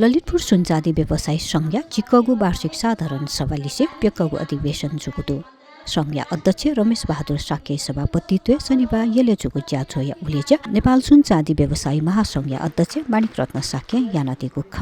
ललितपुर सुनचाँदी व्यवसायी संघ चिक्कगु वार्षिक साधारण सभा लिसे पेक्कगु अधिवेशन जुगुदु संघ अध्यक्ष रमेश बहादुर साके सभापतित्व शनिबार येले जुगु ज्याछोया उलेज नेपाल सुनचाँदी व्यवसायी महासंघ अध्यक्ष माणिक रत्न साके यानाति गुख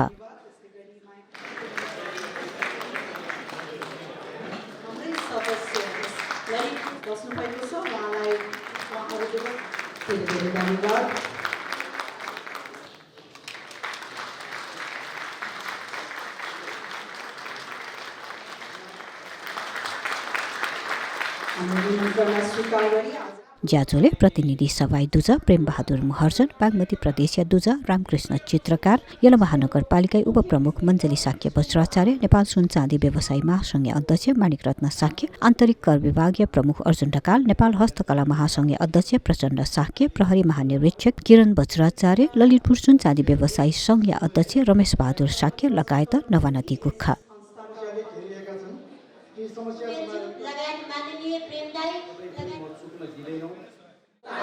ज्याजोले प्रतिनिधि सभाई दुजा प्रेम बहादुर महर्जन बागमती प्रदेश दुजा रामकृष्ण चित्रकार यला महानगरपालिका उपप्रमुख मञ्जली साक्य वज्राचार्य नेपाल सुनचाँदी व्यवसायी महासंघ अध्यक्ष माणिक रत्न साक्य आन्तरिक कर विभागीय प्रमुख अर्जुन ढकाल नेपाल हस्तकला महासंघ अध्यक्ष प्रचण्ड साक्य प्रहरी महानिरीक्षक किरण वज्राचार्य ललितपुर सुनचाँदी व्यवसायी संघ अध्यक्ष रमेश बहादुर साक्य लगायत नवानती गुख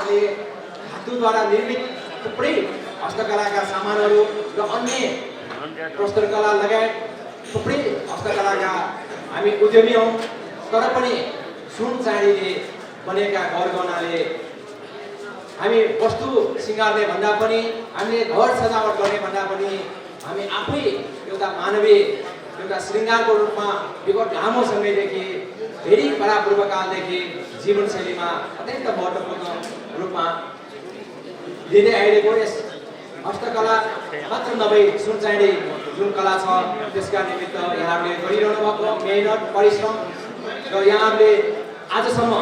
धातुद्वारा निर्मित थुप्रै हस्तकलाका सामानहरू र अन्य प्रस्तरकला लगायत थुप्रै हस्तकलाका हामी उद्यमी हौँ तर पनि सुन चाँदीले बनेका गरगहनाले हामी वस्तु सिँगार्ने भन्दा पनि हामीले घर सजावट गर्ने भन्दा पनि हामी आफै एउटा मानवीय एउटा श्रृङ्गारको रूपमा विगत लामो समयदेखि धेरै परापूर्वकालदेखि जीवनशैलीमा अत्यन्त महत्त्वपूर्ण रूपमा लिँदै आइरहेको यस हस्तकला मात्र नभई सुनचाँदी जुन कला छ त्यसका निमित्त यहाँहरूले गरिरहनु भएको मेहनत परिश्रम र यहाँहरूले आजसम्म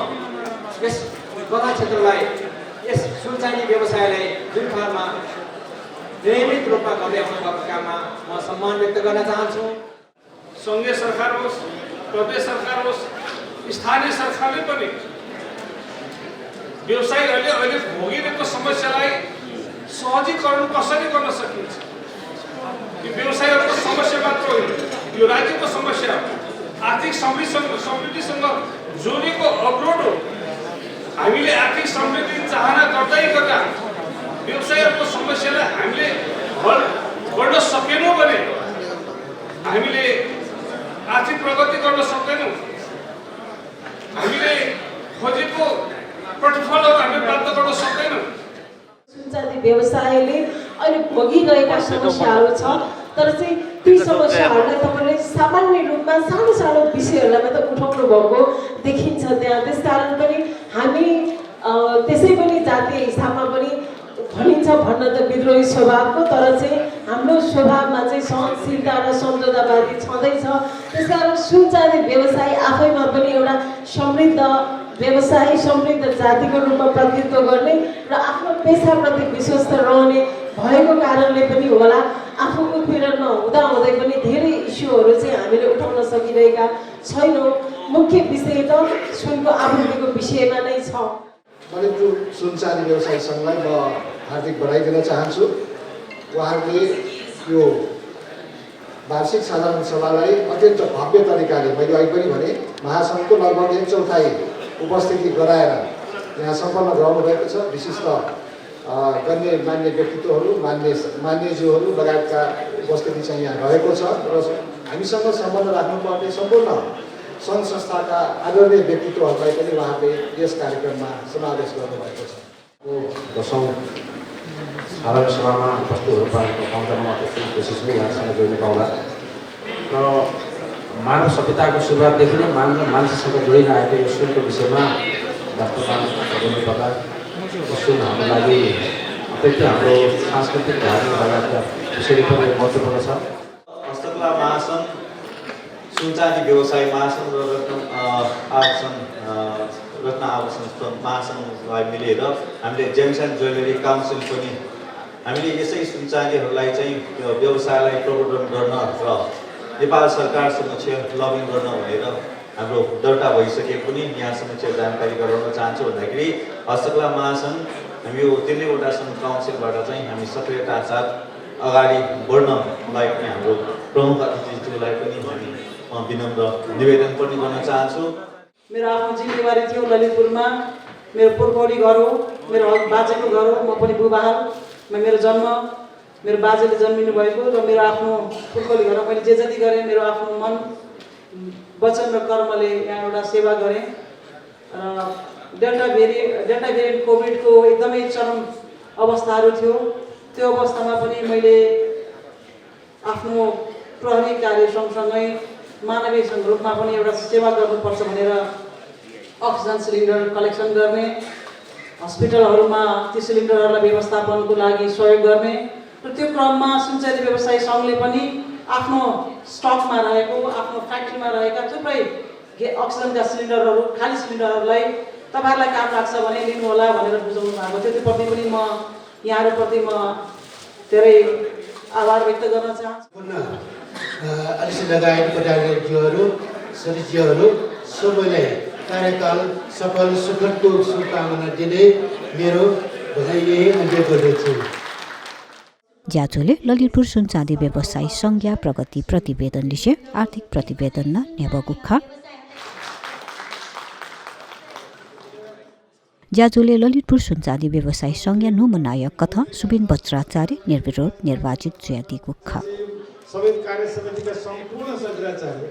यस कला क्षेत्रलाई यस सुनचाँदी व्यवसायलाई जुन खालमा नियमित रूपमा गर्दै आउनु भएको काममा म सम्मान व्यक्त गर्न चाहन्छु। सङ्घीय सरकार होस्, प्रदेश सरकार होस्, स्थानीय सरकारले पनि व्यवसायीहरूले अहिले भोगिरहेको समस्यालाई सहजीकरण कसरी गर्न सकिन्छ यो व्यवसायीहरूको समस्या मात्र होइन, यो राज्यको समस्या आर्थिक समृद्धिसँग जोडिएको अवरोध हो। हामीले आर्थिक समृद्धि चाहना गर्दै गर्दा व्यवसायीहरूको समस्यालाई हामीले हल गर्न सकेनौँ भने हामीले आर्थिक प्रगति गर्न सक्दैनौँ। हामीले खोजेको प्रतिफलहरू हामीले प्राप्त गर्न सक्दैनौँ। सुनचाँदी व्यवसायले अहिले भोगिरहेका समस्याहरू छ तर चाहिँ ती समस्याहरूलाई तपाईँले सामान्य रूपमा सानो सानो विषयहरूलाई मात्र उठाउनु भएको देखिन्छ त्यहाँ। त्यसकारण पनि हामी त्यसै पनि जातीय हिसाबमा पनि भनिन्छ भन्न त विद्रोही स्वभावको तर चाहिँ हाम्रो स्वभावमा चाहिँ सहनशीलता र सम्झौतावादी छँदैछ। त्यसकारण सुनचाँदी व्यवसाय आफैमा पनि एउटा समृद्ध व्यवसाय समृद्ध जातिको रूपमा प्रतिनिधित्व गर्ने र आफ्नो पेसाप्रति विश्वस्त रहने भएको कारणले पनि होला आफू उत्पीडनमा हुँदाहुँदै पनि धेरै इस्युहरू चाहिँ हामीले उठाउन सकिरहेका छैनौँ। मुख्य विषय त सुनको आपूर्तिको विषयमा नै छ। ललितपुर सुनचाँदी व्यवसायी सङ्घलाई म हार्दिक बधाई दिन चाहन्छु। उहाँहरूले यो वार्षिक साधारण सभालाई अत्यन्त भव्य तरिकाले मैले अहिले पनि भने महासङ्घको लगभग 1/4 उपस्थिति गराएर यहाँ सम्पन्न गराउनुभएको छ। विशिष्ट गण्यमान्य व्यक्तित्वहरू मान्यज्यूहरू लगायतका उपस्थिति चाहिँ यहाँ रहेको छ र हामीसँग सम्बन्ध राख्नुपर्ने सम्पूर्ण सङ्घ संस्थाका आदरणीय व्यक्तित्वहरूलाई पनि उहाँले यस कार्यक्रममा समावेश गर्नुभएको छ। 10औं साधारण सभामा उपस्थित हुनुभएको पाउँदामा अत्यन्तै खुसी छु यहाँसँग जोड्न पाउँदा र मानव सभ्यताको सुरुवातदेखि नै मान्छेसँग जोडिन आएको यो सुनको विषयमा वास्तवमा गर्नुपर्दा सुन हाम्रो लागि अत्यन्तै हाम्रो सांस्कृतिक धार्मिक लगायतका विषयले पनि महत्त्वपूर्ण छ। हस्तकला महासङ्घ, सुनचाँदी व्यवसायी महासङ्घ र रत्न आभूषण महासङ्घलाई मिलेर हामीले जेम्स एन्ड ज्वेलरी काउन्सिल पनि हामीले यसै सुनचाँदीहरूलाई चाहिँ व्यवसायलाई प्रवर्धन गर्न र नेपाल सरकार समक्ष लबिङ गर्न भनेर हाम्रो दर्ता भइसके पनि यहाँ समक्ष जानकारी गराउन चाहन्छु भन्दाखेरि हस्तकला महासङ्घ हामी यो 3वटा सङ्घ काउन्सिलबाट चाहिँ हामी सक्रियता साथ अगाडि बढ्नलाई पनि हाम्रो प्रमुख अतिथिज्यूलाई पनि हामी विनम्र निवेदन पनि गर्न चाहन्छु। मेरो आफ्नो जिम्मेवारी थियो ललितपुरमा, मेरो पुर्खौली घर हो, मेरो बाजेको घर हो, म पनि बुबाहाल, मेरो जन्म मेरो बाजेले जन्मिनु भएको र मेरो आफ्नो पुर्खौली घरमा मैले जे जति गरेँ मेरो आफ्नो मन वचन र कर्मले यहाँ एउटा सेवा गरेँ र डेल्टा भेरिएन्ट कोभिडको एकदमै चरम अवस्थाहरू थियो। त्यो अवस्थामा पनि मैले आफ्नो प्रहरी कार्य सँगसँगै मानवीय रूपमा पनि एउटा सेवा गर्नुपर्छ भनेर अक्सिजन सिलिन्डर कलेक्सन गर्ने, हस्पिटलहरूमा ती सिलिन्डरहरूलाई व्यवस्थापनको लागि सहयोग गर्ने र त्यो क्रममा सुनचाँदी व्यवसायी सङ्घले पनि आफ्नो स्टकमा रहेको आफ्नो फ्याक्ट्रीमा रहेका थुप्रै अक्सिजनका सिलिन्डरहरू खाली सिलिन्डरहरूलाई तपाईँहरूलाई काम लाग्छ भने लिनुहोला भनेर बुझाउनु भएको थियो। त्योप्रति पनि म यहाँहरूप्रति म धेरै आभार व्यक्त गर्न चाहन्छु। अलिसी लगायत पदाधिकारीज्यूहरू सदस्यहरू सबैलाई कार्यकाल सफल सुखदको शुभकामना दिँदै मेरो भनाइ यही अन्त्य गर्दछु। ज्याचोले ललितपुर सुनचाँदी व्यवसायी संघीय प्रगति प्रतिवेदन लिसे आर्थिक प्रतिवेदन न न्याबगुखा ज्याचोले ललितपुर सुनचाँदी व्यवसायी संघीय नुमनायक कथा सुबिन बज्राचार्य निर्विरोध निर्वाचित ज्याति गुखा सबै कार्य समितिका सम्पूर्ण सदस्यहरू